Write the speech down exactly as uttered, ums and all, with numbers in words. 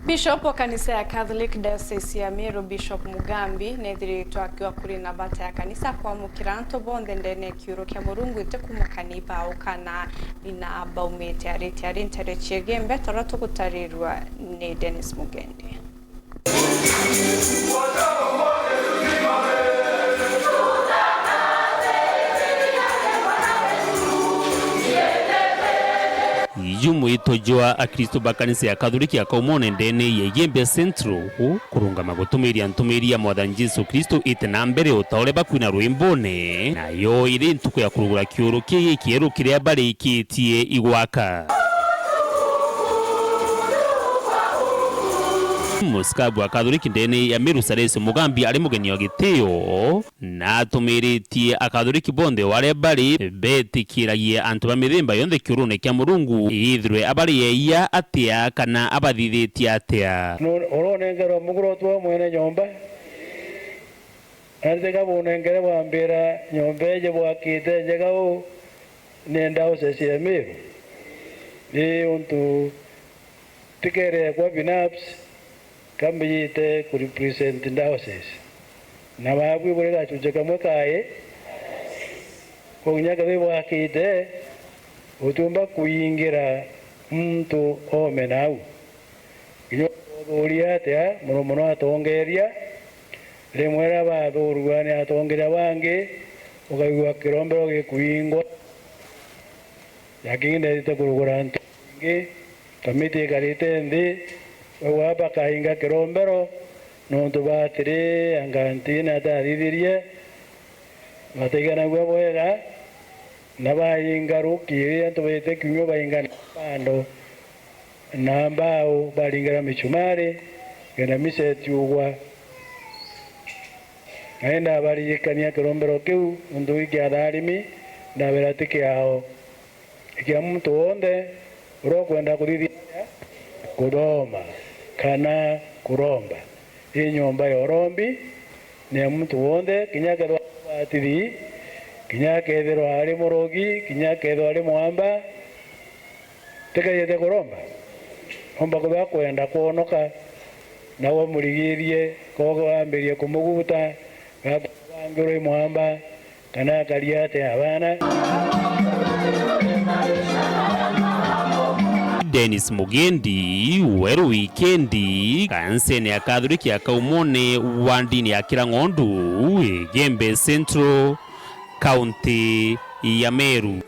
Bishop wa kanisa ya Catholic Diocese ya Meru, Bishop Mugambi, neethiritwe akiuga kuri na bata ya kanisa kwamukira antu bonthe ndene ya kiuru kia Murungu, iti kumakania baukana ni na baumite. Aritie ari nteere ciegii mbeto uria tugutarirua ni Dennis Mugendi. Ju mwito jwa Akristo ba kanisa ya Kathoriki ya Kaumone ndene ya Igembe Central kurungama gutumiria ntumiri ya Mwathani Jesu Kristo ite na mbere o ta uria bakwina rwimbone, nayo iri ntuku ya kurugura kiuru kii kieru kiria barikitie igwaka. Musikabu wa Kathoriki ndene ya Meru Salesi Mugambi ari mugeni wa gitio, na atumiritie Akathoriki bonthe o aria bari betikiragie antu ba mithemba yonthe kiurune kia Murungu, ithirwe abari eeyia atia kana abathithitie atia. Nu-, uronengerwa muguro twa mwene nyomba, na tiga bunengere bwambira nyomba iji bwakite njega uu ni Diocese ya Meru. Ni untu tikerekwa binafsi, ka mbijite ku represent diocese. Na babui buri gachunchi kamwe kae, kou kinya kethira bwakite, utiumba kuingira muntu ome nau. Kinya uthuria atia, muno muno atongeria, rimwe riria bathurua ni atongeria bangi, ukaigua kirombero gikuingwa. Na kingi ndethite kurugura antu baingi, kamiti ikarite nthi, bauga bakainga kirombero, nontu batiri anga ntiine atathithirie, bataiganagua bwega, na bainga rukiri, antu baite kiumia bainga na bando na mbao, baringira micumari, kenda misa itiugwa. Na indabaririkania kirombero kiu, nontu gikiatharimi, ndabera ti kiao. Kia muntu wonthe uria ukwenda kuthithia kuthoma kana kuromba. Ii nyomba ya urombi ni ya muntu wonthe, kinya akethirwa ari mubatithi, kinya akethirwa ari murogi, kinya akethirwa ari mwamba, tikejete kuromba. Omba kwithirwa akwenda kwonoka, nawe umurigirie, kogo wambirie kumuguta, gakwangirwe mwamba, kana akaria atia abana? Dennis Mugendi, Weru Wikendi, kanisene ya Kathoriki ya Kaumone, wandini ya Kirang'ondu, Igembe Central, kaunti ya Meru.